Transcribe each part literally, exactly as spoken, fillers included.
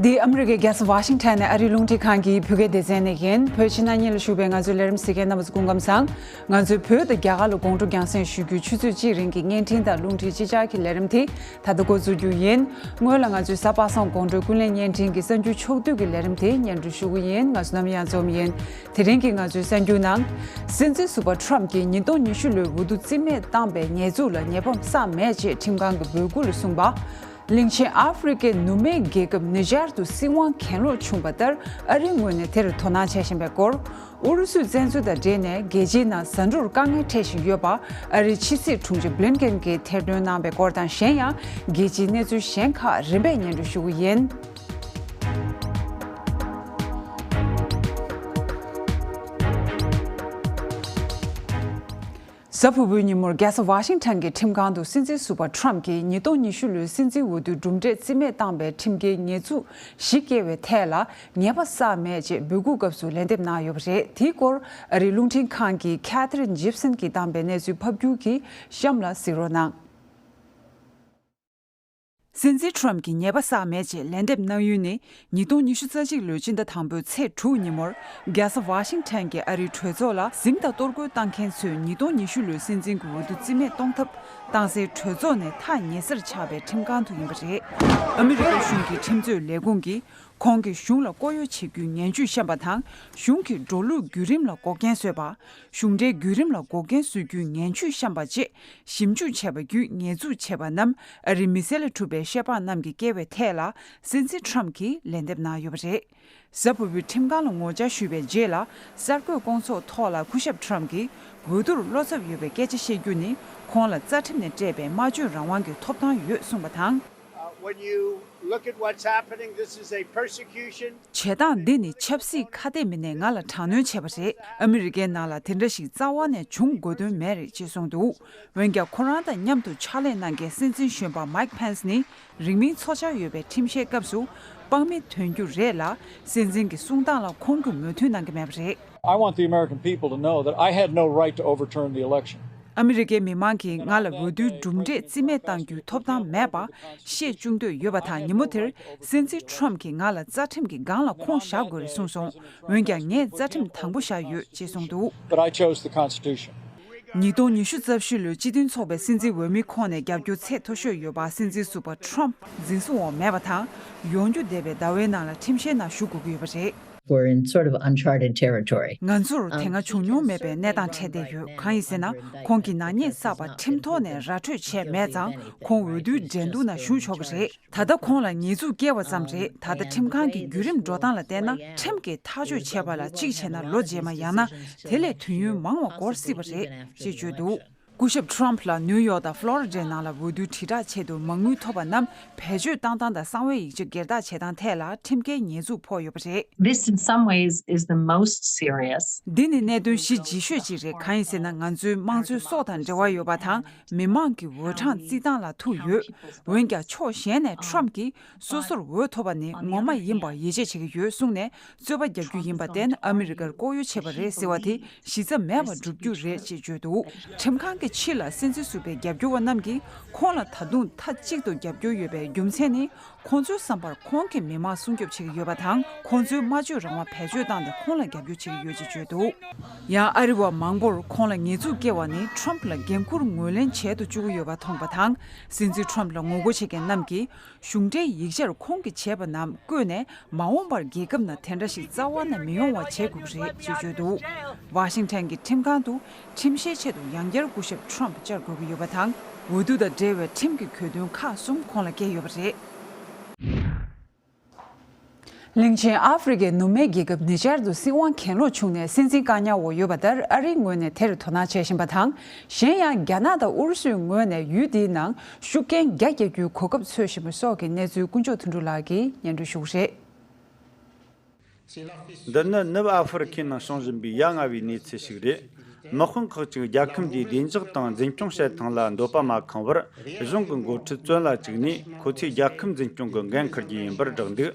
འདི་ཨ་མི་རི་ཀའི་རྒྱལ་ས་ཝ་ཤིང་ཊོན་ནས་ཨ་རིའི་རླུང་འཕྲིན་ཁང་གི་བོད་སྐད་སྡེ་ཚན་ནས་ཡིན། བོད་ཕྱི་ནང་གཉིས་ལ་བཞུགས་པའི་ང་ཚོའི་ལས་རིམ་གཟིགས་མཁན་རྣམ་པ་ཚོ་སྐུ་ཁམས་བཟང་། ང་ཚོས་བོད་དང་རྒྱ་གར་ལ་དགོང་དྲོ་རྒྱང་སྲིང་ཞུ་རྒྱུའི་ཆུ་ཚོད་གཅིག་རིང་གི་བརྙན་འཕྲིན་དང་རླུང་འཕྲིན་གཅིག་ཆར་གྱི་ལས་རིམ་དེ་ད་ལྟ་འགོ་འཛུགས་རྒྱུ་ཡིན། སྔོན་ལ་ང་ཚོའི་གཟའ་པ་སངས་དགོང་དྲོའི་ཀུན་གླེང་བརྙན་འཕྲིན་གྱི་གསར་འགྱུར་ཕྱོགས་བསྡུས་ཀྱི་ལས་རིམ་དེ་སྙན་སྒྲོན་ཞུ་གི་ཡིན། ང་ཚོ་ནམ་ཡང་འཛོམས་ཡིན། དེ་རིང་གི་ང་ཚོའི་གསར་འགྱུར་ནང་། སྲིད་འཛིན་ཟུར་པ་ཊམ་གྱིས་ཉིས་སྟོང་ཉི་ཤུ་ལོའི་འོས་བསྡུ་རྩིས་མེད་བཏང་པའི་ཉེས་འཛུགས་ལ་ཉེས་པ་བསགས་མེད་ཅེས་ཁྲིམས་ཁང་གི་འབོད་སྐུལ་ལ་གསུངས་པ། གླིང་ཆེན་ཨ་ཧྥེ་རི་ཁའི་ནུབ་སྨད་རྒྱལ་ཁབ་ནི་ཇར་དུ་སྲིད་དབང་གྱེན་ལོག་བྱུང་བ་ལྟར་ཨ་རིའི་ངོས་ནས་དེར་དོ་སྣང་བྱེད་བཞིན་པའི་སྐོར། ཨུ་རུ་སུའི་བཙན་འཛུལ་དང་འབྲེལ་ནས་རྒྱལ་སྤྱིའི་ནང་ཟ་འབྲུར་དཀའ་ངལ་འཕྲད་བཞིན་ཡོད་པ་ཨ་རིའི་ཕྱི་སྲིད་དྲུང་ཆེ་བྷི་ལིན་ཀེན་གྱིས་ཐེར་འདོན་གནང་བའི་སྐོར་དང་། གཞན་ཡང་རྒྱལ་སྤྱིའི་གནས་ཚུལ་གཞན་ཁག་རིམ་པས་སྙན་སྒྲོན་ཞུ་གི་ཡིན། གཟའ་ཕུར་བུའི་ཉིན་མོར་རྒྱལ་ས་ཝ་ཤིང་ཊོན་གྱི་ཁྲིམས་ཁང་དུ་སྲིད་འཛིན་ཟུར་པ་ཊམ་གྱིས་ཉིས་སྟོང་ཉི་ཤུ་ལོའི་སྲིད་འཛིན་འོས་བསྡུའི་གྲུབ་འབྲས་རྩིས་མེད་བཏང་པའི་ཁྲིམས་འགལ་ཉེས་འཛུགས་བཞི་བཀལ་བའི་ཐད་ལ་ཉེས་པ་བསགས་མེད་ཅེས་འབོད་སྐུལ་སྐབས་སུ་ལན་འདེབས་གནང་ཡོད་པ་རེད། དེའི་སྐོར་ཨ་རིའི་རླུང་འཕྲིན་ཁང་གི་ཁེ་ཐི་རིན་ཇིབ་སན་གྱིས་བཏང་པའི་གནས་ཚུལ་ཕབ་སྒྱུར་གྱིས་གཤམ་ལ་གཟིགས་རོགས་གནང་། སྲིད་འཛིན་ཊམ་གྱིས་ཉེས་པ་བསགས་མེད་ཅེས་ལན་འདེབས་གནང་ཡུལ་ནི། ཉིས་སྟོང་ཉི་ཤུ་རྩ་གཅིག་ལོའི་སྤྱི་ཟླ་དང་པོའི་ཚེས་དྲུག་ཉིན་མོར་རྒྱལ་ས་ཝ་ཤིང་ཊོན་གྱི་ཨ་རིའི་གྲོས་ཚོགས་ལ་གཟིམ་དང་གཏོར་རྒོལ་བཏང་མཁན་ཚོས་ཉིས་སྟོང་ཉི་ཤུ་ལོའི་སྲིད་འཛིན་གྱི་འོས་བསྡུ་རྩིས་མེད་གཏོང་ཐབས་བཏང་སའི་གྲོས་ཚོགས་ནས་ཐག་ཉེ་སར་ཆགས་པའི་ཁྲིམས་ཁང་དུ་ཡིན་པ་རེད། ཨ་མི་རི་ཀའི་གཞུང་གི་ཁྲིམས་རྩོད་ལས་ཁུངས་ཀྱིས། ཁོང་གིས་གཞུང་ལ་ལྐོག་གཡོ་བྱེད་རྒྱུའི་ངན་ཇུས་བཤམས་པ་དང་། གཞུང་གི་འགྲོ་ལུགས་བརྒྱུད་རིམ་ལ་འགོག་རྐྱེན་བཟོས་པ། གཞུང་འབྲེལ་བརྒྱུད་རིམ་ལ་འགོག་རྐྱེན་བཟོ་རྒྱུའི་ངན་ཇུས་བཤམས་པ་བཅས་ཞིབ་འཇུག་བྱས་པ་བརྒྱུད་ཉེས་འཛུགས་བྱས་པ་རྣམས་ཨ་རིའི་མི་སེར་ལས་གྲུབ་པའི་བཤད་པ་རྣམས་ཀྱིས་བཀལ་བའི་ཐད་ལ་སྲིད་འཛིན་ཊམ་གྱིས་ལན་འདེབས་གནང་ཡོད་པ་རེད། གཟའ་ཕུར་བུའི་ཁྲིམས་ཁང་ལ་ངོ་བཅར་ཞུས་པའི་རྗེས་ལ་གསར་འགོད་སྐོང་ཚོགས་ཐོག་ལ་སྐུ་ཞབས་ཊམ་གྱིས་འོས་བསྡུར་བློ་འཚབ་ཡོད་པའི་སྐད་ཆ་བཤད་རྒྱུ་ནི་ཁོང་ལ་རྩ་ཁྲིམས་ནས་སྤྲད་པའི་སྨྲ་བརྗོད་རང་དབང་གི་ཐོབ་ཐང་ཡོད་གསུངས་པ་དང་། Uh, when you look at what's happening, this is a persecution. བྱེད་སྟངས་འདི་ནི་ཆབ་སྲིད་ཁ་གཏད་མི་སྣས་ང་ལ་དྲག་གནོན་བྱས་པ་རེད། ཨ་མི་རི་ཀའི་ནང་ལ་དེ་འདྲ་ཞིག་རྩ་བ་ནས་བྱུང་དགོས་དོན་མེད་རེད་ཅེས་གསུངས་འདུག་འོན་ཀྱང་ཁོ་རང་དང་མཉམ་དུ་ཕྱག་ལས་གནང་མཁན་སྲིད་འཛིན་གཞོན་པ་མའིག་ཕེན་སི་ནི་རིང་མིན་འཚོ་འཆར་ཡོད་པའི་ཁྲིམས་བཤེར་སྐབས་སུ་དཔང་མི་ཐོན་རྒྱུ་རེད་ལ། སྲིད་འཛིན་གྱི་གསུང་སྟངས་ལ་ཁོང་གིས་མོས་མཐུན་གནང་གི་མེད་པ་རེད། I want the American people to know that I had no right to overturn the election. ཨ་མི་རི་ཀའི་མི་མང་གིས་ང་ལ་འོས་བསྡུའི་གྲུབ་འབྲས་རྩིས་མེད་གཏང་རྒྱུའི་ཐོབ་ཐང་མེད་པ་ཤེས་བཅུག་འདོད་ཡོད་པ་དང་། ཉིན་མོ་དེར་སྲིད་འཛིན་ཊམ་གྱིས་ང་ལ་རྩ་ཁྲིམས་ཀྱི་སྒང་ལ་ཁོངས་བཞག་དགོས་རེད་གསུངས་སོང་། འོན་ཀྱང་ངས་རྩ་ཁྲིམས་དང་པོ་བཞག་ཡོད་ཅེས་གསུངས་འདུག But I chose the Constitution. ཉིས་སྟོང་ཉི་ཤུ་རྩ་བཞི་ལོའི་སྤྱི་མཐུན་ཚོགས་པའི་སྲིད་འཛིན་འོས་མི་ཁོངས་ནས་རྒྱབ་སྐྱོར་ཚད་མཐོ་ཤོས་ཡོད་པ་སྲིད་འཛིན་ཟུར་པ་ཊམ་འཛིན་བཟུང་འོག་མེད་པ་དང་། ཡོང་རྒྱུ་འདས་པའི་ཟླ་བའི་ནང་ལ་ཁྲིམས་བཤེར་ནང་ཞུགས་དགོས་ཀྱི་ཡོད་པ་རེད། We're in sort of uncharted territory. ང་ཚོར་དེ་སྔ་བྱུང་མྱོང་མེད་པའི་གནས་སྟངས་འཕྲད་བསྡད་ཡོད། གང་ཡིན་ཟེར་ན། ཁོང་གིས་ནག་ཉེས་བསགས་པ་ཁྲིམས་ཐོག་ནས་ར་འཕྲོད་བྱས་མེད་ཙང་། ཁོང་འོས་བསྡུའི་འགྲན་བསྡུར་ནང་ཞུགས་ཆོག་གི་རེད། ད་ལྟ་ཁོང་ལ་ཉེས་འཛུགས་བཀལ་བ་ཙམ་རེད། ད་ལྟ་ཁྲིམས་ཁང་གི་བརྒྱུད་རིམ་འགྲོ་སྟངས་ལ་བལྟས་ན། ཁྲིམས་ཀྱིས་ཐག་གཅོད་བྱས་པ་ལ་གཅིག་བྱས་ན་ལོ་རྗེས་མ། ཡང་ན་དེ་ལས་དུས་ཡུན་མང་བ་འགོར་སྲིད་པ་རེད་ཅེས་བརྗོད་འདུག་སྐུ་ཞབས་ཊམ་ལ་ནིའུ་ཡོག་དང་ཕློ་རི་ཌའི་ནང་ལ་འོས་བསྡུའི་དྲིལ་བསྒྲགས་ཆེད་དུ་མ་དངུལ་ཐོབ་པ་རྣམས་བེད་སྤྱོད་བཏང་སྟངས་དང་གསང་བའི་ཡིག་ཆ་སྒེར་བདག་བྱེད་སྟངས་ཐད་ལ་ཁྲིམས་འགལ་ཉེས་འཛུགས་ཕོག་ཡོད་པ་རེད། This, in some ways, is the most serious. འདི་ནི་གནད་དོན་གཞི་ལྗིད་ཤོས་ཅིག་རེད། གང་ཡིན་ཟེར་ན། ང་ཚོའི་དམངས་གཙོའི་སྲོག་དང་འབྲེལ་བ་ཡོད་པ་དང་། མི་མང་གི་འོས་གྲངས་བརྩི་སྟངས་ལ་ཐུག་ཡོད། འོན་ཀྱང་ཕྱོགས་གཞན་ནས་ཊམ་གྱིས་སོ་སོར་འོས་ཐོབ་པ་ནི་ངོ་མ་ཡིན་པར་ཡིད་ཆེས་བྱེད་ཀྱི་ཡོད་གསུངས་ནས། རྩོད་པ་རྒྱག་རྒྱུ་ཡིན་པར་བརྟེན། ཨ་མི་རི་ཀར་ལྐོག་གཡོ་བྱས་པ་རེད་ཟེར་བ་དེ་གཞི་རྩ་མེད་པར་སྒྲུབ་རྒྱུ་རེད་ཅེས་བརྗོད་འདུག་ཁྲིམས་ཁང་གི་ཕྱི་ལ་སྲིད་འཛིན་ཟུར་པའི་རྒྱབ་སྐྱོར་བ་རྣམས་ཀྱིས་ཁོང་ལ་ད་དུང་མཐའ་གཅིག་ཏུ་རྒྱབ་སྐྱོར་ཡོད་པའི་རྒྱུ་མཚན་ནི། ཁོང་ཚོའི་བསམ་པར་ཁོང་གིས་མི་མང་སྲུང་སྐྱོབ་བྱེད་ཀྱི་ཡོད་པ་དང་། ཁོང་ཚོའི་སྨྲ་བརྗོད་རང་དབང་བེད་སྤྱོད་བཏང་སྟེ་ཁོང་ལ་རྒྱབ་སྐྱོར་བྱེད་ཀྱི་ཡོད་ཅེས་བརྗོད་འདུག་ཡང་ཨ་རི་བ་མང་པོར་ཁོང་ལ་ཉེས་འཛུགས་བཀལ་བ་ནི་ཊམ་ལ་འགན་འཁུར་ངོས་ལེན་བྱེད་དུ་བཅུག་གི་ཡོད་པ་མཐོང་པ་དང་། སྲིད་འཛིན་ཊམ་ལ་ངོ་རྒོལ་བྱེད་མཁན་རྣམས་ཀྱིས། གཞུང་འབྲེལ་ཡིག་ཆར་ཁོང་གིས་བྱས་པ་རྣམས་བཀོད་ནས། མ་འོངས་པར་རྒྱལ་ཁབ་ནང་དེ་འདྲ་ཞིག་རྩ་བ་ནས་མི་ཡོང་བ་བྱེད་དགོས་ཀྱི་རེད་ཅེས་བརྗོད་འདུག་ཝ་ཤིང་ཊོན་གྱི་ཁྲིམས་ཁང་དུ་ཁྲིམས་བཤེར་ཆེད་དུ་ཡང་བསྐྱར་སྐུ་ཞབས་ཊམ་བཅར་དགོས་ཀྱི་ཡོད་པ་དང་། འོས་བསྡུ་དང་འབྲེལ་བའི་ཁྲིམས་ཀྱི་གྱོད་དོན་ཁག་གསུམ་ཁོང་ལ་བཀལ་ཡོད་པ་རེད། གླིང་ཆེན་ཨ་ཧྥེ་རི་ཁའི་ནུབ་སྨད་རྒྱལ་ཁབ་ནི་ཇར་དུ་སྲིད་དབང་གྱེན་ལོག་བྱུང་ནས་སྲིད་འཛིན་བཀག་ཉར་འོག་ཡོད་པ་ལྟར། ཨ་རིའི་ངོས་ནས་དེར་དོ་སྣང་བྱེད་བཞིན་པ་དང་། གཞན་ཡང་རྒྱ་ནག་དང་ཨུ་རུ་སུའི་ངོས་ནས་ཡུལ་དེའི་ནང་ཤུགས་རྐྱེན་རྒྱ་བསྐྱེད་རྒྱུའི་གོ་སྐབས་འཚོལ་བཞིན་པ་སོགས་ཀྱི་གནས་ཚུལ་དཀོན་མཆོག་དོན་གྲུབ་ལགས་ཀྱིས་སྙན་སྒྲོན་ཞུ་གི་རེད། འདི་ནི་ནུབ་ཨ་ཧྥེ་རི་ཁའི་ནང་བྱུང་བཞིན་པའི་ཡ་ང་བའི་གནས་ཚུལ་ཞིག་རེད། དམག་དཔོན་ཁག་ཅིག་རྒྱལ་ཁམས་འདིའི་བདེ་འཇགས་དང་འཛིན་སྐྱོང་བྱེད་སྟངས་ལ་འདོད་པ་མ་ཁེངས་པར། གཞུང་གི་འགོ་ཁྲིད་བཙོན་ལ་བཅུག་ནས། ཁོ་ཚོས་རྒྱལ་ཁམས་འཛིན་སྐྱོང་གི་འགན་འཁུར་རྒྱུ་ཡིན་པར་བསྒྲགས་འདུག་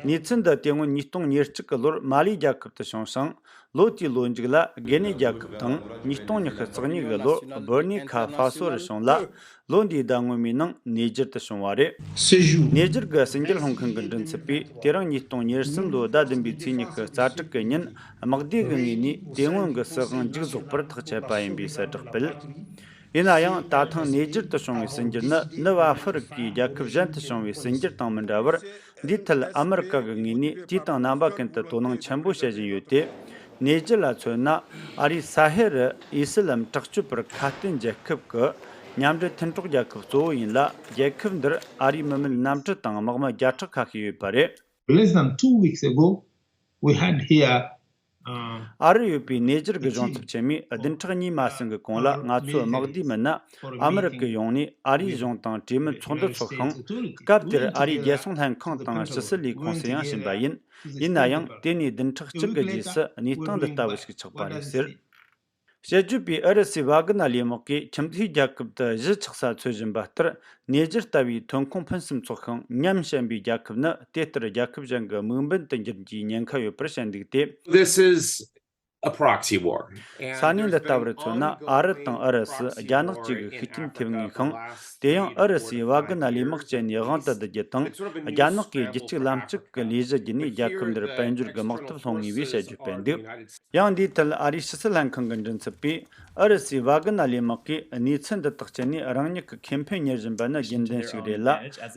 གནས་ཚུལ་འདི་དེ་སྔོན་ཉིས་སྟོང་ཉེར་གཅིག་གི་ལོར་མ་ལིའི་རྒྱལ་ཁབ་ཏུ་བྱུང་ཞིང་། ལོ་དེའི་ལོ་མཇུག་ལ་གྷི་ནི་རྒྱལ་ཁབ་དང་ཉིས་སྟོང་ཉི་ཤུ་རྩ་གཉིས་ཀྱི་ལོར་བྷུར་ནི་ཁ་ཧྥ་སོ་རུ་བྱུང་ལ། ལོ་འདིའི་ཟླ་སྔོན་མའི་ནང་ནེ་ཇར་དུ་བྱུང་བ་རེད། ནེ་ཇར་གྱི་ཟིན་བྲིས་སློང་མཁན་གྱི་མགྲིན་ཚབ་པས་དེ་རིང་ཉིས་སྟོང་ཉེར་གསུམ་ལོའི་ཟླ་བདུན་པའི་ཚེས་ཉི་ཤུ་རྩ་དྲུག་གི་ཉིན་དམག་སྡེ་གི་ངོས་ནས་དེ་སྔོན་གྱི་སྲིད་དབང་མཇུག་རྫོགས་པར་ཐག་བཅད་པ་ཡིན་པའི་གསལ་བསྒྲགས་སྤེལ། ཡིན་ན་ཡང་ད་ཐེངས་ནེ་ཇར་དུ་བྱུང་བའི་ཟིན་བྲིས་ནི་ནུབ་ཨ་ཧྥེ་རི་ཀའི་རྒྱལ་ཁབ་གཞན་དུ་བྱུང་བའི་ཟིན་བྲིས་དང་མི་འདྲ་བར། འདིའི་ཐད་ཨ་མི་རི་ཀ་གི་ངོས་ནས་དུས་དང་རྣམ་པ་ཀུན་ཏུ་དོ་སྣང་ཆེན་པོ་བྱེད་བཞིན་ཡོད་དེ། ནེ་ཇར་ལ་མཚོན་ན། ཨ་རིས་ས་ཧེ་རུ་ཨི་སི་ལམ་དྲག་སྤྱོད་པར་ཁ་གཏད་འཇལ་ཁུལ་གྱི་མཉམ་འབྲེལ་མཐུན་གྲོགས་རྒྱལ་ཁབ་གཙོ་བོ་ཡིན་ལ། རྒྱལ་ཁབ་འདིར་ཨ་རིའི་མི་མེད་གནམ་གྲུ་དང་དམག་མི་བརྒྱ་ཕྲག་ཁ་ཤས་ཡོད་པ་རེད། Less than two weeks ago, we had here ཨ་རི་ཡོད་པའི་ནེ་ཇར་གྱི་གཞུང་ཚབ་ཆེན་མོས་བདུན་ཕྲག་གཉིས་མ་ཟིན་གྱི་གོང་ལ། ང་ཚོའི་དམག་སྡེའི་མི་སྣ་ཨ་མི་རི་ཀའི་ཡོང་ནས་ཨ་རིའི་གཞུང་དང་གྲོས་མོལ་ཚོགས་འདུ་འཚོགས་ཤིང་། སྐབས་དེར་ཨ་རིའི་རྒྱལ་སྲུང་ལྷན་ཁང་དང་ཕྱི་སྲིད་ལས་ཁུངས་སུ་ཡང་ཕྱིན་པ་ཡིན། ཡིན་ན་ཡང་དེ་ནས་བདུན་ཕྲག་གཅིག་གི་རྗེས་སུ་གནས་སྟངས་འདི་ལྟ་བུ་ཞིག་ཆགས་པ་རེད་ཟེར། དཔྱད་བརྗོད་པས་ཨུ་རུ་སུའི་ཝཱ་གི་ན་ལས་དམག་གིས་ཁྱིམ་མཚེས་རྒྱལ་ཁབ་ཏུ་གཞིས་ཆགས་ས་འཚོལ་བཞིན་པ་ལྟར། ནེ་ཇར་ལྟ་བུའི་ཐོན་ཁུངས་ཕུན་སུམ་ཚོགས་ཤིང་ཉམས་ཞན་པའི་རྒྱལ་ཁབ་ནི་དེ་ལྟར་རྒྱལ་ཁབ་གཞན་གྱི་དམིགས་འབེན་དུ་འགྱུར་རྒྱུའི་ཉེན་ཁ་ཡོད་པར་བཤད་འདུག་སྟེ། This is a proxy war. ས་གནས་འདི་ལྟ་བུར་མཚོན་ན། ཨ་རི་དང་ཨུ་རུ་སུ་རྒྱ་ནག་བཅས་ཀྱི་ཤུགས་རྐྱེན་ཐེབས་ངེས་ཤིང་། དེ་ཡང་ཨུ་རུ་སུའི་ཝཱ་གི་ན་ལས་དམག་བཅད་ནས་དབང་དུ་བསྡུ་རྒྱུ་དང་། རྒྱ་ནག་གིས་རྒྱུད་གཅིག་ལམ་གཅིག་གི་ལས་གཞི་བརྒྱུད་ནས་རྒྱལ་ཁབ་འདིར་དཔལ་འབྱོར་གྱི་དམག་འཐབ་སློང་ངེས་པའི་དཔྱད་བརྗོད་སྤེལ་འདུག་ཡང་འདིའི་ཐད་ཨ་རིའི་ཕྱི་སྲིད་ལྷན་ཁང་གི་མགྲིན་ཚབ་པས། ཨུ་རུ་སུའི་ཝཱ་གི་ན་ལས་དམག་གིས་གནས་ཚུལ་འདི་དག་སྤྱད་ནས་རང་ཉིད་ཀྱི་ཁེ་ཕན་གཉེར་བཞིན་པ་ནི་རྒྱུན་ལྡན་ཞིག་རེད་ལ།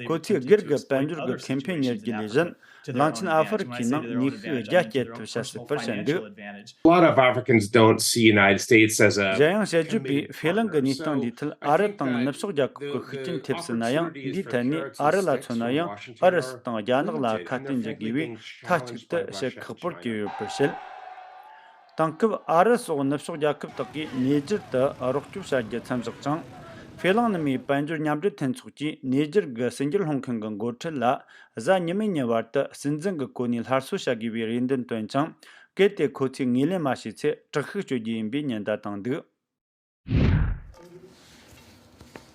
ཁོ་ཚོས་སྒེར་གྱི་དཔལ་འབྱོར་གྱི་ཁེ་ཕན་གཉེར་རྒྱུ་ལས་གཞན། གླིང་ཆེན་ཨ་ཧྥེ་རི་ཁའི་ནང་ནུས་ཤུགས་རྒྱ་བསྐྱེད་ཐབས་བྱ་སྲིད་པར་བཤད་འདུག A lot of Africans don't see United States as a གཞན་ཡང་དཔྱད་བརྗོད་པས་ཧྥེ་གླིང་གི་གནས་སྟངས་འདིའི་ཐད་ཨ་རི་དང་ནུབ་ཕྱོགས་རྒྱལ་ཁབ་ཀྱི་ཤུགས་རྐྱེན་ཐེབས་སྲིད་ན་ཡང་། འདིའི་ཐད་ནས་ཨ་རི་ལ་མཚོན་ན་ཡང་ཨུ་རུ་སུ་དང་རྒྱ་ནག་ལ་ཁ་གཏད་འཇལ་དགོས་པས་མཐའ་གཅིག་ཏུ་བཤད་ཁག་པོར་གྱུར་ཡོད་པར་བཤད། དེང་སྐབས་ཨ་རི་སོགས་ནུབ་ཕྱོགས་རྒྱལ་ཁབ་དག་གིས་ནེ་ཇར་དུ་རོགས་སྐྱོབ་བྱ་རྒྱུ་མཚམས་བཞག་ཅིང་། ཧྥེ་གླིང་ནུབ་མིའི་དཔལ་འབྱོར་མཉམ་འབྲེལ་མཐུན་ཚོགས་ཀྱིས་ནེ་ཇར་གྱི་ཟིན་བྲིས་སློང་མཁན་གྱི་འགོ་ཁྲིད་ལ་གཟའ་ཉི་མའི་ཉིན་བར་དུ་སྲིད་འཛིན་གྱི་གོ་གནས་སླར་གསོ་བྱ་དགོས་པའི་རེ་འདུན་བཏོན་ཅིང་། གལ་ཏེ་ཁོ་ཚོས་ངོས་ལེན་མ་བྱས་ཚེ་དྲག་ཤུགས་སྤྱོད་རྒྱུ་ཡིན་པའི་ཉེན་བརྡ་བཏང་འདུག་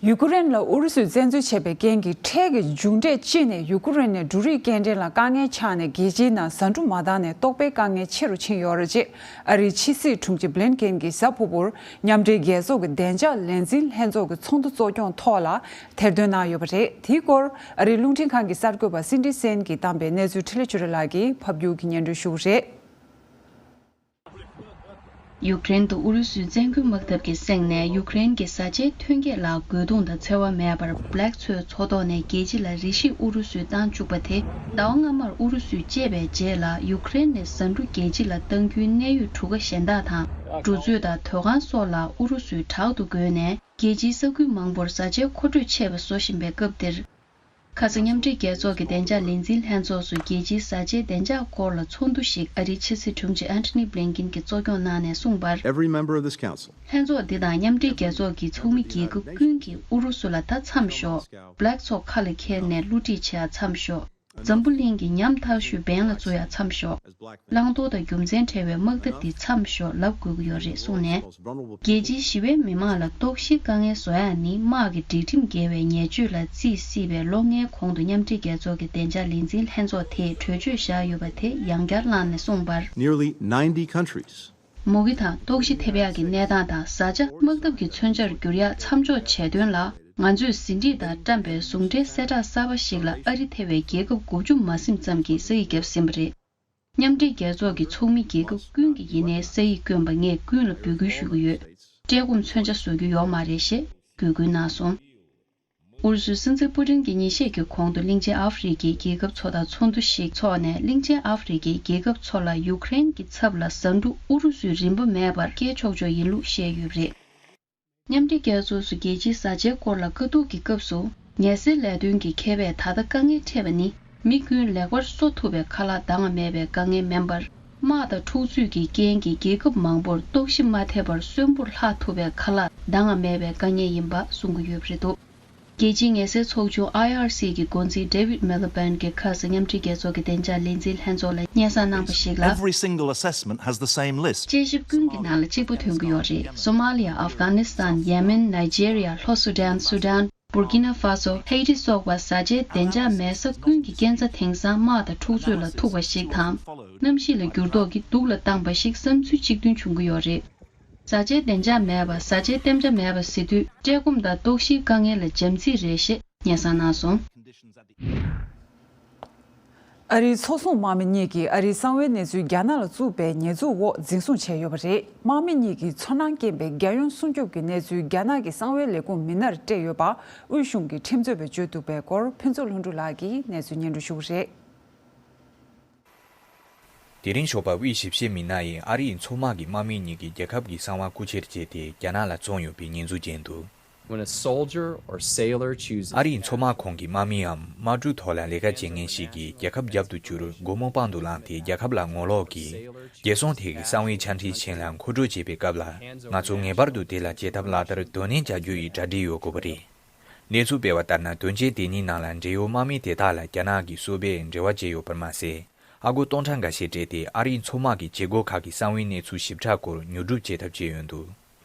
ཡུ་ཀེ་རེན་ལ་ཨུ་རུ་སུས་བཙན་འཛུལ་བྱས་པའི་རྐྱེན་གྱིས། འཕྲལ་གྱི་མཇུག་འབྲས་སྤྱི་ནས་ཡུ་ཀེ་རེན་ནས་འབྲུ་རིགས་སྐྱེལ་འདྲེན་ལ་དཀའ་ངལ་ཆགས་ནས། རྒྱལ་སྤྱིའི་ནང་བཟའ་འབྲུ་མ་འདང་ནས་ལྟོགས་པའི་དཀའ་ངལ་ཆེ་རུ་ཕྱིན་ཡོད་རེད་ཅེས་ཨ་རིའི་ཕྱི་སྲིད་དྲུང་ཆེ་བྷི་ལིན་ཀེན་གྱིས་གཟའ་ཕུར་བུར་མཉམ་འབྲེལ་རྒྱལ་ཚོགས་ཀྱི་བདེ་འཇགས་ལས་འཛིན་ལྷན་ཚོགས་ཀྱི་ཚོགས་འདུ་གཙོ་སྐྱོང་ཐོག་ལ་ཐེར་འདོན་གནང་ཡོད་པ་རེད། དེའི་སྐོར་ཨ་རིའི་རླུང་འཕྲིན་ཁང་གི་གསར་འགོད་པ་སིན་ཌི་སེན་གྱིས་བཏང་པའི་གནས་ཚུལ་འཕྲིན་ལས་ཆོས་སྒྲོན་ལགས་ཀྱིས་ཕབ་སྒྱུར་གྱིས་སྙན་སྒྲོན་ཞུ་གི་རེད། ཡུཀ་རེན་དུ་ཨུ་རུ་སུའི་བཙན་རྒོལ་དམག་འཐབ་ཀྱི་གསེང་ནས་ཡུཀ་རེན་གྱི་བཟའ་བཅའི་ཐོན་སྐྱེད་ལ་རྒོལ་རྡུང་དང་འཚེ་བ་མེད་པར་Black Soy མཚོ་ཐོག་ནས་རྒྱལ་སྤྱི་ལ་རེ་ཞིག་ཨུ་རུ་སུས་བཏང་བཅུག་པ་དེ། ཟླ་བ་སྔ་མར་ཨུ་རུ་སུས་བཅད་པའི་རྗེས་ལ་ཡུཀ་རེན་ནས་བཟའ་འབྲུ་རྒྱལ་སྤྱི་ལ་གཏང་རྒྱུའི་གནད་ཡོད་གྲུ་ཁ་གཞན་དག་དང་། འབྲུ་མཛོད་དང་དོས་ཁང་སོགས་ལ་ཨུ་རུ་སུས་དྲག་ཏུ་རྒོལ་ནས། རྒྱལ་སྤྱིའི་ས་ཁུལ་མང་པོར་བཟའ་བཅའི་མཁོ་སྤྲོད་ཆད་པ་བཟོ་བཞིན་པའི་སྐབས་འདིར། ཁ་སང་མཉམ་འབྲེལ་རྒྱལ་ཚོགས་ཀྱི་བདེ་འཇགས་ལས་འཛིན་ལྷན་ཚོགས་སུ་རྒྱལ་སྤྱིའི་བཟའ་བཅའི་བདེ་འཇགས་སྐོར་ལ་ཚོགས་འདུ་ཞིག་ཨ་རིའི་ཕྱི་སྲིད་དྲུང་ཆེ་ཨན་ཐོ་ནི་བྷི་ལིན་ཀིན་གྱིས་གཙོ་སྐྱོང་གནང་ནས་གསུངས་པར། Every member of this council ལྷན་ཚོགས་འདི་དང་མཉམ་འབྲེལ་རྒྱལ་ཚོགས་ཀྱི་ཚོགས་མི་རྒྱལ་ཁབ་ཀུན་གྱིས་ཨུ་རུ་སུ་ལ་ད་མཚམས་ཞོག Black Soy ཁ་ལ་འཁྱེར་ནས་བསླུ་བྲིད་བྱེད་ཡ་མཚམས་ཞོག་འཛམ་བུ་གླིང་གི་ཉམ་ཐག་ཤོས་འབེན་ལ་འཛུགས་ཡ་མཚམས་ཞོག་བླང་དོར་དང་རྒྱུ་མཚན་བྲལ་བའི་དམག་འཐབ་འདི་མཚམས་ཞོག་ལབ་དགོས་ཀྱི་ཡོད་རེད་གསུངས་ནས། རྒྱལ་སྤྱིའི་ཞི་བའི་མི་མང་ལ་ལྟོགས་ཤིའི་དཀའ་ངལ་བཟོ་ཡ་ནི་དམག་གི་སྒྲིག་ཁྲིམས་འགལ་བའི་ཉེས་སྤྱོད་ལ་བརྩིས་སྲིད་པའི་ལོ་ལྔའི་གོང་དུ་མཉམ་འབྲེལ་རྒྱལ་ཚོགས་ཀྱི་བདེ་འཇགས་ལས་འཛིན་ལྷན་ཚོགས་དེས་གྲོས་ཆོད་བཞག་ཡོད་པ་དེ་ཡང་བསྐྱར་བླངས་ནས་གསུངས་པར། Nearly ninety countries མུ་གེ་དང་ལྟོགས་ཤི་ཐེབས་ཡག་གི་གནས་སྟངས་དང་བཟའ་བཅའ་དམག་འཐབ་ཀྱི་མཚོན་ཆར་འགྱུར་ཡག་མཚམས་འཇོག་བྱས་དོན་ལ། ང་ཚོས་ཟིན་བྲིས་དང་བཀྲམ་པའི་ཟུང་འབྲེལ་གསལ་བསྒྲགས་གསར་པ་ཞིག་ལ་ཨ་རི་ཐེ་བའི་རྒྱལ་ཁབ་དགུ་བཅུ་མ་ཟིན་ཙམ་གྱིས་ས་ཡིག་བརྒྱབ་ཟིན་པ་རེད། མཉམ་འབྲེལ་རྒྱལ་ཚོགས་ཀྱི་ཚོགས་མི་རྒྱལ་ཁབ་ཀུན་གྱིས་ཡིན་ནའི་ས་ཡིག་བསྐྱོན་པ་ངས་ཀུན་ལ་འབོད་སྐུལ་ཞུ་གི་ཡོད། བཀྲེས་སྐོམ་མཚོན་ཆ་བཟོ་རྒྱུ་ཡོད་མ་རེད་ཞེས་འབོད་སྐུལ་གནང་སོང་། ཨུ་རུ་སུའི་སྲིད་འཛིན་པུ་ཏིན་གྱིས་ཉིན་ཤས་ཀྱི་གོང་དུ་གླིང་ཆེན་ཨ་ཧྥེ་རི་ཁའི་རྒྱལ་ཁབ་ཚོ་དང་ཚོགས་འདུ་ཞིག་འཚོགས་ནས། གླིང་ཆེན་ཨ་ཧྥེ་རི་ཁའི་རྒྱལ་ཁབ་ཚོ་ལ་ཡུཀ་རེན་གྱི་ཚབ་ལ་བཟའ་འབྲུ་ཨུ་རུ་སུས་རིན་པ་མེད་པར་སྐྱེལ་ཆོག་ཆོག་ཡིན་ལུགས་བཤད་ཡོད་པ་རེད། མཉམ་འབྲེལ་རྒྱལ་ཚོགས་སུ་རྒྱལ་སྤྱིའི་བཟའ་བཅའི་སྐོར་ལ་བཀའ་བསྡུར་གྱི་སྐབས་སུ། ཉལ་སའི་ལས་དོན་གྱི་མཁས་པས་ད་ལྟ་དཀའ་ངལ་འཕྲད་པ་ནི། མི་ཀུན་ལེགས་པར་གསོ་ཐུབ་པའི་ཁ་ལག་འདང་བ་མེད་པའི་དཀའ་ངལ་མིན་པར། དམག་དང་འཁྲུག་རྩོད་ཀྱི་རྐྱེན་གྱིས་རྒྱལ་ཁབ་མང་པོར་ལྟོགས་ཤི་མ་ཐེབས་པར་གསོན་པོར་ལྷག་ཐུབ་པའི་ཁ་ལག་འདང་བ་མེད་པའི་དཀའ་ངལ་ཡིན་པ་གསུང་གི་ཡོད་པ་རེད་འདུག་རྒྱལ་སྤྱིའི་ཉལ་སའི་ཚོགས་ཆུང་ཨའི་ཨར་སི་གི་འགོ་འཛིན་David Miliband གྱིས་ཁ་སང་མཉམ་འབྲེལ་རྒྱལ་ཚོགས་ཀྱི་བདེ་འཇགས་ལས་འཛིན་ལྷན་ཚོགས་ལ་སྙན་སེང་གནང་བ་ཞིག་ལ། Every single assessment has the same list. དཔྱད་ཞིབ་ཀུན་གྱི་ནང་ལ་གཅིག་པ་ཐོན་གྱི་ཡོད་རེད། སོ་མ་ལི་ཡ། ཨབ་གྷ་ནི་སི་ཐན། ཡེ་མེན། ནའི་ཇེ་རི་ཡ། ལྷོ་སུ་དཱན། སུ་དཱན། བུར་ཀི་ན་ཧྥ་སོ། ཧེ་ཏི་སོགས་པ་བཟའ་བཅའི་བདེ་འཇགས་མེད་ས་ཀུན་གྱི་སྐས་འཛེག་དེང་སང་དམག་དང་འཁྲུག་རྩོད་ལ་ཐུག་པ་ཞིག་དང་། གནམ་གཤིས་ལ་འགྱུར་ལྡོག་གིས་སྡུག་ལ་བཏང་པ་ཞིག་བསམ་ཚུལ་གཅིག་མཐུན་བྱུང་གི་ཡོད་རེད། བཟའ་བཅའི་བདེ་འཇགས་མེད་པ། བཟའ་བཅའི་གཏན་འཇགས་མེད་པ་ཟེར་དུས་བཀྲེས་སྐོམ་དང་ལྟོགས་ཤིའི་དཀའ་ངལ་ལ་བྱམས་བརྩེ་རེད་ཞེས་སྙན་སེང་གནང་སོང་། ཨ་རིའི་མཚོ་སྲུང་དམག་མི་གཉིས་ཀྱིས་ཨ་རིའི་གསང་བའི་གནས་ཚུལ་རྒྱ་ནག་ལ་བཙུགས་པའི་ཉེས་འཛུགས་འོག་འཛིན་བཟུང་བྱས་ཡོད་པ་རེད། དམག་མི་གཉིས་ཀྱིས་ཚོར་སྣང་སྐྱེན་པའི་རྒྱལ་ཡོངས་སྲུང་སྐྱོབ་ཀྱི་གནས་ཚུལ་རྒྱ་ནག་གི་གསང་བའི་ལས་ཁུངས་མི་སྣར་སྤྲད་ཡོད་པ་དབུས་གཞུང་གི་ཁྲིམས་རྩོད་པས་བརྗོད་འདུག་པའི་སྐོར་ཕུན་ཚོགས་ལྷུན་གྲུབ་ལགས་ཀྱིས་གནས་ཚུལ་སྙན་སྒྲོན་ཞུ་གི་རེད། དེ་རིང་ཞོགས་པ་དབུས་ཞིབ་བཤེར་མི་སྣ་ཡིས་ཨ་རིའི་མཚོ་དམག་གི་དམག་མི་གཉིས་ཀྱིས་རྒྱལ་ཁབ་ཀྱི་གསང་བ་རྐུ་འཁྱེར་བྱས་ཏེ་རྒྱ་ནག་ལ་བཙོངས་ཡོད་པའི་ཉེས་འཛུགས་བཅངས་འདུག When a soldier or sailor chooses ཨ་རིའི་མཚོ་དམག་ཁོངས་ཀྱི་དམག་མིའམ་དམག་གྲུ་ཐོག་ལ་ལས་ཀ་བྱེད་མཁན་ཞིག་གིས་རྒྱལ་ཁབ་རྒྱབ་ཏུ་བསྐྱུར། སྒོར་མོ་པང་དུ་བླངས་ཏེ་རྒྱལ་ཁབ་ལ་ངོ་ལོག་གིས་རྒྱལ་སྲུང་ཐད་ཀྱི་གསང་བའི་ཆ་འཕྲིན་གཞན་ལ་མཁོ་སྤྲོད་བྱེད་པའི་སྐབས་ལ། ང་ཚོ་ངེས་པར་དུ་དེ་ལ་བྱེད་ཐབས་ལག་བསྟར་དོ་ནན་བྱ་རྒྱུ་ཡི་གྲ་སྒྲིག་ཡོད་དགོས་པ་རེད། གནས་ཚུལ་སྤེལ་བ་ལྟར་ན། དོན་རྐྱེན་དེ་གཉིས་ནང་ལ་འབྲེལ་ཡོད་དམག་མི་དེ་དག་ལ་རྒྱ་ནག་གི་གསོ་པས་འབྲེལ་བ་བྱས་ཡོད་པར་མ་ཟད། ཨ་སྒོར་སྟོང་ཕྲག་འགའ་ཤས་སྤྲད་དེ་ཨ་རིའི་མཚོ་དམག་གི་བྱེད་སྒོ་ཁག་གི་གསང་བའི་གནས་ཚུལ་ཞིབ་ཕྲ་སྐོར་ཉོ་སྒྲུབ་བྱེད་ཐབས་བྱས་ཡོད་འདུག་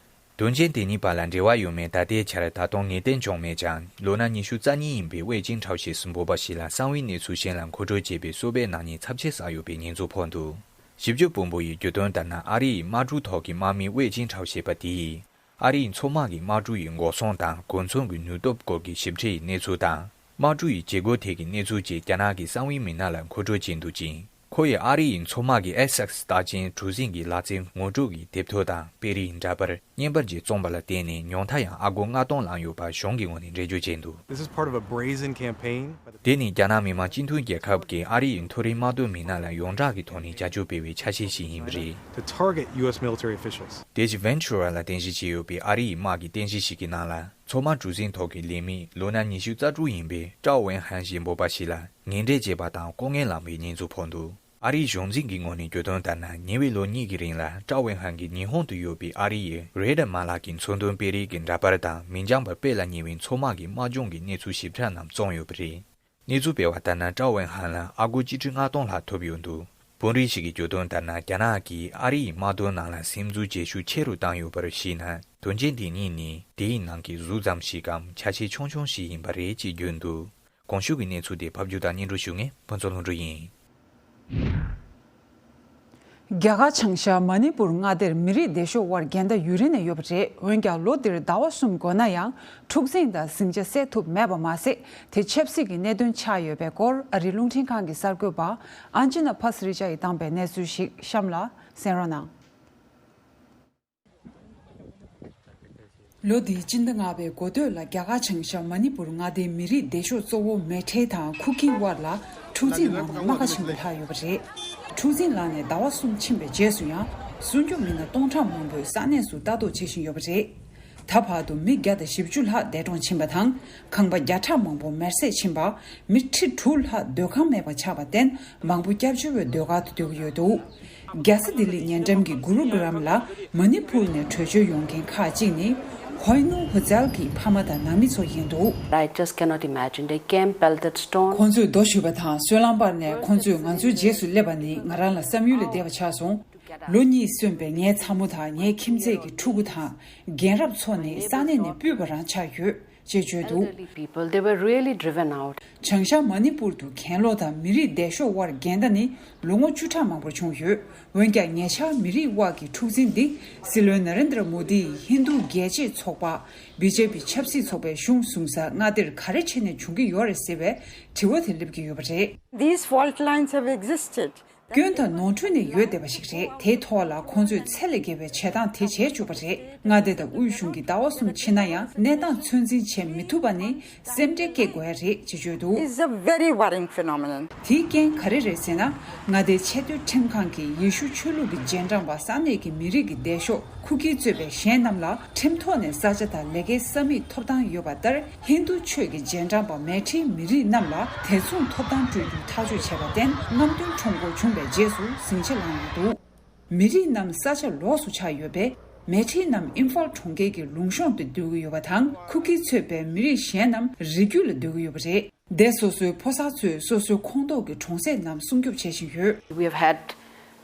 དོན་རྐྱེན་དེ་གཉིས་བར་ལ་འབྲེལ་བ་ཡོད་མེད་ད་ལྟའི་ཆར་ད་དུང་ངེས་གཏན་བྱུང་མེད་ཀྱང་། ལོ་ན་ཉི་ཤུ་རྩ་གཉིས་ཡིན་པའི་ཝེ་ཅིན་ཁྲའོ་ཞེས་སུ་འབོད་པ་ཞིག་ལ་གསང་བའི་གནས་ཚུལ་གཞན་ལ་མཁོ་སྤྲོད་བྱེད་པའི་གསོ་པའི་ནག་ཉེས་ཚབས་ཆེ་བསགས་ཡོད་པའི་ཉེས་འཛུགས་ཕོག་འདུག་ཞིབ་དཔྱོད་དཔོན་པོ་ཡིས་བརྗོད་དོན་ལྟར་ན། ཨ་རི་ཡི་དམག་གྲུ་ཐོག་གི་དམག་མི་ཝེ་ཅིན་ཁྲའོ་ཞེས་པ་དེ་ཡིས། ཨ་རིའི་མཚོ་དམག་གི་དམག་གྲུ་ཡི་འགོག་སྲུང་དང་གོ་མཚོན་གྱི་ནུས་སྟོབས་སྐོར་གྱི་ཞིབ་ཕྲའི་གནས་ཚུལ་དང་། དམག་གྲུ་ཡི་བྱེད་སྒོ་ཐད་ཀྱི་གནས་ཚུལ་བཅས་རྒྱ་ནག་གི་གསང་བའི་མི་སྣ་ལ་མཁོ་སྤྲོད་བྱས་འདུག་ཅིང་། ཁོ་ཡིས་ཨ་རི་ཡི་མཚོ་དམག་གི་ཨེ་སེག་སི་རྟགས་ཅན་གྲུ་གཟིངས་ཀྱི་ལག་རྩལ་ངོ་སྤྲོད་ཀྱི་དེབ་ཐེར་དང་དཔེ་རིས་འདྲ་པར་བརྙན་པར་བཅས་བཙོངས་པ་ལ་བརྟེན་ནས་ཉུང་མཐའ་ཡང་ཨ་སྒོར་ལྔ་སྟོང་ལངས་ཡོད་པ་གཞུང་གི་ངོས་ནས་འགྲེལ་བརྗོད་བྱས་འདུག This is part of a brazen campaign. དེ་ནི་རྒྱ་ནག་མི་དམངས་སྤྱི་མཐུན་རྒྱལ་ཁབ་ཀྱིས་ཨ་རི་ཡི་མཐོ་རིམ་དམག་དོན་མི་སྣ་ལ་ཡོངས་གྲགས་ཀྱི་ཐོག་ནས་བྱ་སྤྱོད་སྤེལ་བའི་ཆ་ཤས་ཤིག་ཡིན་པ་རེད། To target U S military officials. དེ་བཞིན་Ventura ལ་རྟེན་གཞི་བྱས་ཡོད་པའི་ཨ་རི་ཡི་དམག་གི་རྟེན་གཞི་ཞིག་གི་ནང་ལ། མཚོ་དམག་གྲུ་གཟིངས་ཐོག་གི་ལས་མི་ལོ་ན་ཉི་ཤུ་རྩ་དྲུག་ཡིན་པའི་ཀྲའོ་ཝེན་ཧན་ཞེས་འབོད་པ་ཞིག་ལ་ངན་འབྲས་བྱས་པ་དང་ལྐོག་རྔན་བླངས་པའི་ཉེས་འཛུགས་ཕོག་འདུག་ཨ་རིའི་གཞུང་འཛིན་གྱི་ངོས་ནས་བརྗོད་དོན་ལྟར་ན། ཉེ་བའི་ལོ་གཉིས་ཀྱི་རིང་ལ་ཀྲའོ་ཝེན་ཧན་གྱིས་ཉི་ཧོང་དུ་ཡོད་པའི་ཨ་རི་ཡི་རེ་ཌར་མ་ལག་གི་མཚོན་དོན་དཔེ་རིས་ཀྱི་འདྲ་པར་དང་མི་འགྱངས་པར་སྤེལ་ལ་ཉེ་བའི་མཚོ་དམག་གི་དམག་སྦྱོང་གི་གནས་ཚུལ་ཞིབ་ཕྲ་རྣམས་བཙོངས་ཡོད་པ་རེད། གནས་ཚུལ་སྤེལ་བ་ལྟར་ན། ཀྲའོ་ཝེན་ཧན་ལ་ཨ་སྒོར་སྤྱི་ཁྲི་ལྔ་སྟོང་ལྷག་ཐོབ་ཡོད་འདུག་དཔོན་རིགས་ཤིག་གིས་བརྗོད་དོན་ལྟར་ན། རྒྱ་ནག་གིས་ཨ་རི་ཡི་དམག་དོན་ནང་ལ་སིམ་འཛུལ་བྱེད་ཤུགས་ཆེ་རུ་བཏང་ཡོད་པར་གཞིགས་ན། དོན་རྐྱེན་དེ་གཉིས་ནི་དེའི་ནང་གི་ཟུར་ཙམ་ཞིག་གམ་ཆ་ཤས་ཆུང་ཆུང་ཞིག་ཡིན་པ་རེད་ཅེས་བརྗོད་འདུག་གོང་ཞུས་ཀྱི་གནས་ཚུལ་དེ་ཕབ་སྒྱུར་དང་སྙན་སྒྲོན་ཞུ་མཁན་ཕུན་ཚོགས་ལྷུན་གྲུབ་ཡིན། རྒྱ་གར་བྱང་ཤར་མ་ནི་པུར་མངའ་སྡེར་མི་རིགས་སྡེ་ཤོག་དབར་འགལ་ཟླ་ཡུན་རིང་ནས་ཡོད་པ་རེད། འོན་ཀྱང་ལོ་འདིར་ཟླ་བ་གསུམ་འགོར་ན་ཡང་འཁྲུག་འཛིང་དང་ཟིང་ཆ་སེལ་ཐུབ་མེད་པ་མ་ཟད། དེ་ཆབ་སྲིད་ཀྱི་གནད་དོན་ཆགས་ཡོད་པའི་སྐོར་ཨ་རིའི་རླུང་འཕྲིན་ཁང་གི་གསར་འགོད་པ་ཨན་ཅི་ན་ཕ་སི་རི་ཅ་ཡིས་བཏང་པའི་གནས་ཚུལ་ཞིག་གཤམ་ལ་གསན་རོགས་གནང་། ལོ་འདིའི་སྤྱི་ཟླ་ལྔ་པའི་འགོ་སྟོད་ལ་རྒྱ་གར་བྱང་ཤར་མ་ནི་པུར་མངའ་སྡེའི་མི་རིགས་སྡེ་ཤོག་གཙོ་བོ་མེ་ཐེ་དང་ཁུ་ཀི་དབར་ལ་འཁྲུག་འཛིང་ལངས་ནས་རྨ་ཁ་ཆེན་པོ་ལྷག་ཡོད་པ་རེད། འཁྲུག་འཛིང་ལངས་ནས་ཟླ་བ་གསུམ་ཕྱིན་པའི་རྗེས་སུ་ཡང་སྲུང་སྐྱོབ་མི་སྣ་སྟོང་ཕྲག་མང་པོས་ས་གནས་སུ་ལྟ་རྟོག་བྱེད་བཞིན་ཡོད་པ་རེད། ད་བར་དུ་མི་བརྒྱ་དང་བཞི་བཅུ་ལྷག་འདས་གྲོངས་ཕྱིན་པ་དང་། ཁང་པ་བརྒྱ་ཕྲག་མང་པོ་མེར་སྲེག་ཕྱིན་པ། མི་ཁྲི་དྲུག་ལྷག་སྡོད་ཁང་མེད་པ་ཆགས་པར་བརྟེན། མང་པོ་སྐྱབས་བཅོལ་བའི་སྡོད་སྒར་དུ་སྡོད་ཀྱི་ཡོད་འདུག་རྒྱལ་ས་ལྡི་ལི་ཉེ་འགྲམ་གྱི་གུ་རུ་གྲམ་ལ་མ་ནི་པུར་ནས་བྲོས་བྱོལ་ཡོང་མཁན་ཁག་ཅིག་ནི། ཧོའི་ནུ་ཧུ་ཛལ་གྱི་ཕ་མ་དང་ནང་མི་ཚོ་ཡིན་འདུག I just cannot imagine. They came, pelted stone. ཁོང་ཚོས་རྡོ་གཞུས་པ་དང་སོལ་རླངས་སྤར་ནས་ཁོང་ཚོས་ང་ཚོའི་རྗེས་སུ་སླེབས་པ་ནི་ང་རང་ལ་བསམ་ཡུལ་ལས་འདས་པ་ཆགས་སོང་། ལོ་གཉིས་སོན་པའི་ངའི་ཚ་མོ་དང་ངའི་ཁྱིམ་མཚེས་ཀྱི་ཕྲུ་གུ་དང་རྒན་རབས་ཚོ་ནི་ས་གནས་ནས་ཕུད་པ་རང་ཆགས་ཡོད། ཅེས་བརྗོད་འདུག Elderly people, they were really driven out. བྱང་ཤར་མ་ནི་པུར་དུ་གྱེན་ལོག་དང་མི་རིགས་སྡེ་ཤོག་དབར་འགལ་ཟླ་ནི་ལོ་ངོ་བཅུ་ཕྲག་མང་པོར་བྱུང་ཡོད། འོན་ཀྱང་ཉེ་ཆར་མི་རིགས་དབར་གྱི་འཁྲུག་འཛིང་འདི་སྲིད་བློན་ན་རེན་དྲ་མོ་དི་ཡི་ཧིན་རྡུ་རྒྱལ་གཅེས་ཚོགས་པ་བི་ཇེ་པི་ཆབ་སྲིད་ཚོགས་པའི་གཞུང་བཟུང་ས་མངའ་སྡེར་ག་རེ་བྱས་ནས་བྱུང་གི་ཡོད་རེད་ཟེར་བའི་དྲི་བ་དེ་སླེབས་ཀྱི་ཡོད་པ་རེད། These fault lines have existed. སྐྱོན་དང་ནོར་འཁྲུལ་ནི་ཡོད་བསྡད་པ་ཞིག་རེད། དེའི་ཐོག་ལ་ཁོང་ཚོས་ཚད་ལས་བརྒལ་བའི་བྱེད་སྟངས་དེ་བྱས་བཅུག་པ་རེད། མངའ་སྡེ་དང་དབུས་གཞུང་གིས་ཟླ་བ་གསུམ་ཕྱིན་ན་ཡང་གནས་སྟངས་ཚོད་འཛིན་བྱེད་མི་ཐུབ་པ་ནི་སེམས་ཁྲལ་སྐྱེ་དགོས་ཡ་རེད་ཅེས་བརྗོད་འདུག It's a very worrying phenomenon. དེའི་རྐྱེན་ག་རེ་རེད་ཟེར་ན། མངའ་སྡེའི་ཆེས་མཐོའི་ཁྲིམས་ཁང་གིས་ཡེ་ཤུ་ཆོས་ལུགས་ཀྱི་རྗེས་འབྲང་པ་ས་གནས་ཀྱི་མི་རིགས་ཀྱི་སྡེ་ཤོག་ཁུ་ཀི་གཙོས་པའི་གཞན་རྣམས་ལ་ཁྲིམས་ཐོག་ནས་ས་ཆ་དང་ལས་ཀའི་ས་མིག་ཐོབ་ཐང་ཡོད་པ་ལྟར། ཧིན་རྡུ་ཆོས་ཀྱི་རྗེས་འབྲང་པ་མེ་ཁྲིའི་མི་རིགས་རྣམས་ལ་དེ་མཚུངས་ཐོབ་ཐང་སྤྲོད་རྒྱུ་ཐག་གཅོད་བྱས་པར་བརྟེན། རྔམ་སྟོན་ཁྲོམ་སྐོར་བྱུང་བའི་རྗེས་སུ་ཟིང་ཆ་ལངས་ཡོད་འདུག་མི་རིགས་རྣམས་ས་ཆ་ལོགས་སུ་ཆགས་ཡོད་པས། མེ་ཁྲི་རྣམས་ཨིམ་ཕཱལ་གྲོང་ཁྱེར་གྱི་ལུང་གཤོང་དུ་སྡོད་ཀྱི་ཡོད་པ་དང་། ཁུ་ཀི་གཙོས་པའི་མི་རིགས་གཞན་རྣམས་རི་རྒྱུད་ལ་སྡོད་ཀྱི་ཡོད་པ་རེད། སྡེ་སོ་སོའི་ཕོ་གསར་ཚོས་སོ་སོའི་ཁོངས་གཏོགས་ཀྱི་གྲོང་གསེབ་རྣམས་སྲུང་སྐྱོབ་བྱེད་བཞིན་ཡོད། We have had,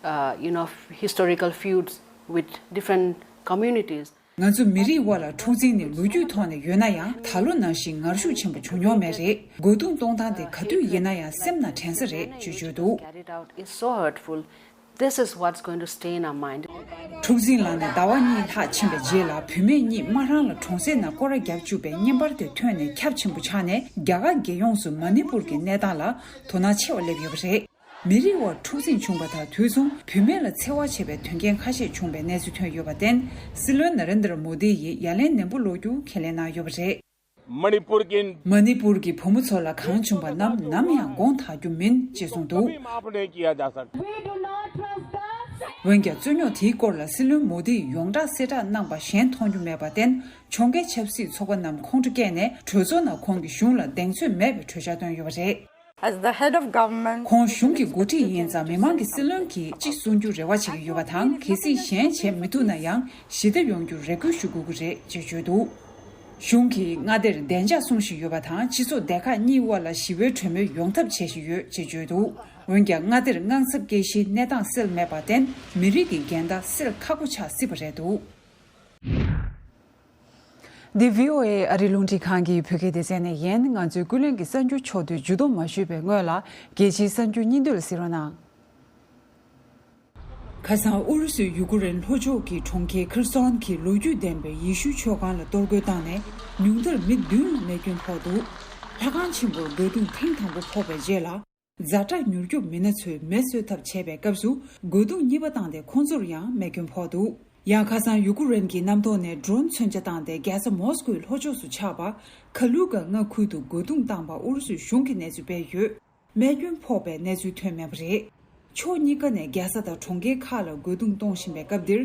uh, you know, historical feuds with different communities. ང་ཚོ་མི་རིགས་དབར་ལ་འཁྲུག་འཛིང་ནི་ལོ་རྒྱུས་ཐོག་ནས་ཡོད་ན་ཡང་། ད་ལོ་ནང་བཞིན་ངར་ཤུགས་ཆེན་པོ་བྱུང་མྱོང་མེད་རེད། རྒོལ་རྡུང་གཏོང་སྟངས་དེ་ག་དུས་ཡིན་ན་ཡང་སེམས་ནང་དྲན་ས་རེད་ཅེས་བརྗོད་འདུག Carried out is so hurtful. This is what's going to stay in our mind. འཁྲུག་འཛིང་ལངས་ནས་ཟླ་བ་གཉིས་ལྷག་ཕྱིན་པའི་རྗེས་ལ། བུད་མེད་གཉིས་དམག་རང་ལ་གྲོང་གསེབ་ནང་སྐོར་ར་བརྒྱབ་བཅུག་པའི་བརྙན་པར་དེ་ཐོན་ནས་ཁྱབ་ཆེན་པོ་ཆགས་ནས། རྒྱ་གར་རྒྱལ་ཡོངས་སུ་མ་ནི་པུར་གྱི་གནས་སྟངས་ལ་དོ་སྣང་ཆེ་བ་སླེབས་ཡོད་པ་རེད། མི་རིགས་དབར་འཁྲུག་འཛིང་བྱུང་བ་དང་དུས་མཚུངས་བུད་མེད་ལ་འཚེ་བ་བྱས་པའི་དོན་རྐྱེན་ཁ་ཤས་བྱུང་བའི་གནས་ཚུལ་ཐོན་ཡོད་པར་བརྟེན། སྲིད་བློན་ན་རེན་དར་མོ་དི་ཡིས་ཡ་ལན་ནན་པོ་སློག་རྒྱུ་ཁས་ལེན་གནང་ཡོད་པ་རེད། मणिपुर के མ་ནི་པུར་གྱི་བུ་མོ་ཚོ་ལ་གང་བྱུང་བ་རྣམས་ནམ་ཡང་དགོངས་དག་རྒྱུ་མིན་ཅེས་གསུངས་འདུག कभी माफ नहीं किया जा सकता। འོན་ཀྱང་རྩོད་རྙོག་དེའི་སྐོར་ལ་སྲིད་བློན་མོ་དིས་ཡོངས་གྲགས་གསལ་བསྒྲགས་གནང་པ་གཞན་མཐོང་རྒྱུ་མེད་པར་བརྟེན། ཕྱོགས་འགལ་ཆབ་སྲིད་ཚོགས་པ་རྣམས་ཁོང་ཁྲོ་སྐྱེས་ནས་གྲོས་ཚོགས་ནང་ཁོང་གི་གཞུང་ལ་གདེང་ཚོད་མེད་པའི་གྲོས་འཆར་བཏོན་ཡོད་པ་རེད། As the head of government, ཁོང་གཞུང་གི་འགོ་ཁྲིད་ཡིན་ཙང་། མི་མང་གི་སྲིད་བློན་གྱིས་ཅི་གསུང་རྒྱུར་རེ་བ་བྱེད་ཀྱི་ཡོད་པ་དང་། གལ་སྲིད་གཞན་བྱེད་མི་ཐུབ་ན་ཡང་ཞི་བདེ་ཡོང་རྒྱུར་རེ་སྐུལ་ཞུ་དགོས་ཀྱི་རེད་ཅེས་བརྗོད་འདུག་གཞུང་གིས་མངའ་སྡེར་བདེ་འཇགས་སྲུང་བཞིན་ཡོད་པ་དང་། སྤྱི་ཚོགས་སྡེ་ཁག་གཉིས་དབར་ལ་ཞི་བའི་གྲོས་མོལ་ཡོང་ཐབས་བྱེད་བཞིན་ཡོད་ཅེས་བརྗོད་འདུག་འོན་ཀྱང་། མངའ་སྡེར་དངངས་འཚབ་སྐྱེ་གཞིའི་གནས་སྟངས་སེལ་མེད་པར་བརྟེན། མི་རིགས་ཀྱི་འགལ་ཟླ་སེལ་ཁག་པོ་ཆགས་སྲིད་པ་རེད་འདུག་འདི་བྷི་ཨོ་ཨེ་ཨ་རིའི་རླུང་འཕྲིན་ཁང་གི་བོད་སྐད་སྡེ་ཚན་ནས་ཡིན། ང་ཚོའི་ཀུན་གླེང་གི་གསར་འགྱུར་ཕྱོགས་བསྡུས་མཇུག་བསྡོམས་མ་ཞུས་པའི་སྔོན་ལ། རྒྱལ་སྤྱིའི་གསར་འགྱུར་སྙིང་བསྡུས་ལ་གཟིགས་རོགས་གནང་། ཁ་སང་ཨུ་རུ་སུས་ཡུ་ཀུ་རེན་ལྷོ་ཕྱོགས་ཀྱི་གྲོང་ཁྱེར་ཁེར་སོན་གྱི་ལོ་རྒྱུས་ལྡན་པའི་ཡེ་ཤུའི་མཆོད་ཁང་ལ་གཏོར་རྒོལ་བཏང་ནས། ཉུང་མཐར་མི་བདུན་ལ་རྨས་སྐྱོན་ཕོག་འདུག་ལྷ་ཁང་ཆེན་པོར་རྒོལ་རྡུང་ཐེངས་དང་པོ་ཕོག་པའི་རྗེས་ལ། ཛ་དྲག་མྱུར་སྐྱོབ་མི་སྣ་ཚོས་མེ་གསོད་ཐབས་བྱས་པའི་སྐབས་སུ། རྒོལ་རྡུང་གཉིས་པ་བཏང་སྟེ་ཁོང་ཚོར་ཡང་རྨས་སྐྱོན་ཕོག་འདུག་ཡང་ཁ་སང་ཡུ་ཀུ་རེན་གྱི་གནམ་ཐོག་ནས་ཌོ་རོན་མཚོན་ཆ་བཏང་སྟེ། རྒྱལ་ས་མོ་སི་ཀོའི་ལྷོ་ཕྱོགས་སུ་ཆགས་པ་ཁ་ལུ་ག་མངའ་ཁུལ་དུ་རྒོལ་རྡུང་བཏང་པ་ཨུ་རུ་སུའི་གཞུང་གིས་གནས་ཚུལ་སྤེལ་ཡོད། རྨས་སྐྱོན་ཕོག་པའི་གནས་ཚུལ་ཐོན་མེད་པ་རེད། ཕྱོགས་གཉིས་ཀ་ནས་རྒྱལ་ས་དང་གྲོང་ཁྱེར་ཁག་ལ་རྒོལ་རྡུང་གཏོང་བཞིན་པའི་སྐབས་འདིར།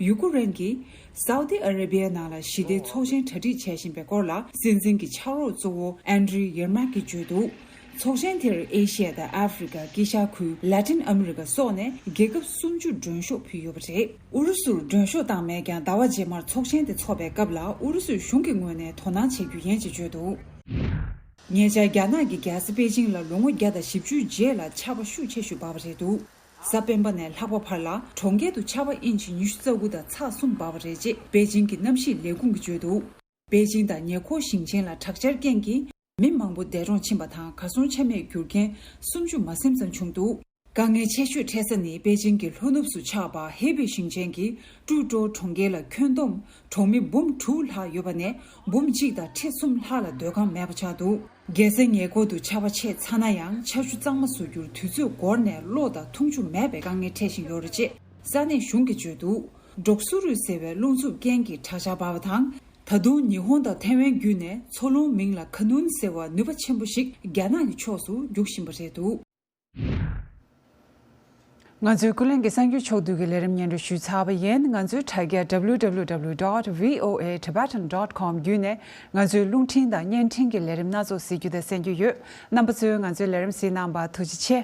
ཡུ་ཀུ་རེན་གྱིས་སའུ་ཏི་ཨ་རེ་བྷི་ཡ་ནང་ལ་ཞི་བདེའི་ཚོགས་ཆེན་གྲ་སྒྲིག་བྱེད་བཞིན་པའི་སྐོར་ལ། སྲིད་འཛིན་གྱི་ཕྱག་རོགས་གཙོ་བོ་ཨན་ཌྲི་ཡེར་མག་གིས་བརྗོད་འདུག་ཚོགས་ཆེན་དེར་ཨེ་ཤི་ཡ་དང་ཨ་ཧྥི་རི་ཀ། དཀྱིལ་ཤར་ཁུལ། ལ་ཏིན་ཨ་མི་རི་ཀ་སོགས་ནས་རྒྱལ་ཁབ་སུམ་ཅུ་མགྲོན་ཤོག་ཕུལ་ཡོད་པ་རེད། ཨུ་རུ་སུར་མགྲོན་ཤོག་བཏང་མེད་ཀྱང་། ཟླ་བ་རྗེས་མར་ཚོགས་ཆེན་དེ་འཚོགས་པའི་སྐབས་ལ་ཨུ་རུ་སུའི་གཞུང་གི་ངོས་ནས་དོ་སྣང་བྱེད་རྒྱུ་ཡིན་ཅེས་བརྗོད་འདུག་ཉེ་ཆར་རྒྱ་ནག་གི་རྒྱལ་ས་པེ་ཅིང་ལ་ལོ་ངོ་བརྒྱ་དང་བཞི་བཅུའི་རྗེས་ལ་ཆར་པ་ཤུགས་ཆེ་ཤོས་བབས་པ་རེད་འདུག་གཟའ་སྤེན་པ་ནས་ལྷག་པ་བར་ལ་གྲོང་ཁྱེར་དུ་ཆར་པ་ཨིན་ཆི་ཉི་ཤུ་རྩ་དགུ་དང་ཚེག་གསུམ་བབས་པ་རེད་ཅེས་པེ་ཅིང་གི་གནམ་གཤིས་ལས་ཁུངས་ཀྱིས་བརྗོད་འདུག་པེ་ཅིང་དང་ཉེ་འཁོར་ཞིང་ཆེན་ལ་དྲག་ཆར་རྐྱེན་གྱིས་མི་མང་པོ་འདས་གྲོངས་ཕྱིན་པ་དང་། གར་སོང་ཆ་མེད་གྱུར་མཁན་སུམ་ཅུ་མ་ཟིན་ཙམ་བྱུང་འདུག་དཀའ་ངལ་ཆེ་ཤོས་འཕྲད་ས་ནི་པེ་ཅིང་གི་ལྷོ་ནུབ་སུ་ཆགས་པ་ཧེ་པེ་ཞིང་ཆེན་གྱི་ཀྲུའུ་ཀྲོའུ་གྲོང་ཁྱེར་ལ་ཁྱོན་བསྡོམས་གྲོང་མི་འབུམ་དྲུག་ལྷག་ཡོད་པ་ནས། འབུམ་གཅིག་དང་ཁྲི་གསུམ་ལྷག་ལ་སྡོད་ཁང་མེད་པ་ཆགས་འདུག་རྒྱལ་སའི་ཉེ་འཁོར་དུ་ཆར་པ་ཆད་ཚར་ན་ཡང་། ཆར་ཆུ་གཙང་མ་བཟོ་རྒྱུར་དུས་ཚོད་འགོར་ནས་གློག་དང་འཐུང་ཆུ་མེད་པའི་དཀའ་ངལ་འཕྲད་བཞིན་ཡོད་རེད་ཅེས་ས་གནས་གཞུང་གིས་བརྗོད་འདུག་ཌོག་སུ་རུ་ཟེར་བའི་རླུང་འཚུབ་རྐྱེན་གྱིས་དྲག་ཆར་བབས་པ་དང་། ད་དུང་ཉི་ཧོང་དང་ཐའེ་ཝན་བརྒྱུད་ནས་མཚོ་རླུང་མིང་ལ་ཁ་ནུན་ཟེར་བ་ནུས་པ་ཆེན་པོ་ཞིག་རྒྱ་ནག་གི་ཕྱོགས་སུ་རྒྱུག་བཞིན་པ་རེད་འདུག་ང་ཚོའི་ཀུན་གླེང་གི་གསར་འགྱུར་ཕྱོགས་བསྡུས་ཀྱི་ལས་རིམ་སྙན་སྒྲོན་ཞུས་ཚར་བ་ཡིན། ང་ཚོའི་དྲ་རྒྱ་W W W dot V O A Tibetan dot com བརྒྱུད་ནས་ང་ཚོའི་རླུང་འཕྲིན་དང་བརྙན་འཕྲིན་གྱི་ལས་རིམ་སྣ་ཚོགས་གཟིགས་རྒྱུ་དང་གསན་རྒྱུ་ཡོད། རྣམ་པ་ཚོས་ང་ཚོའི་ལས་རིམ་གཟིགས་གནང་བར་ཐུགས་རྗེ་ཆེ།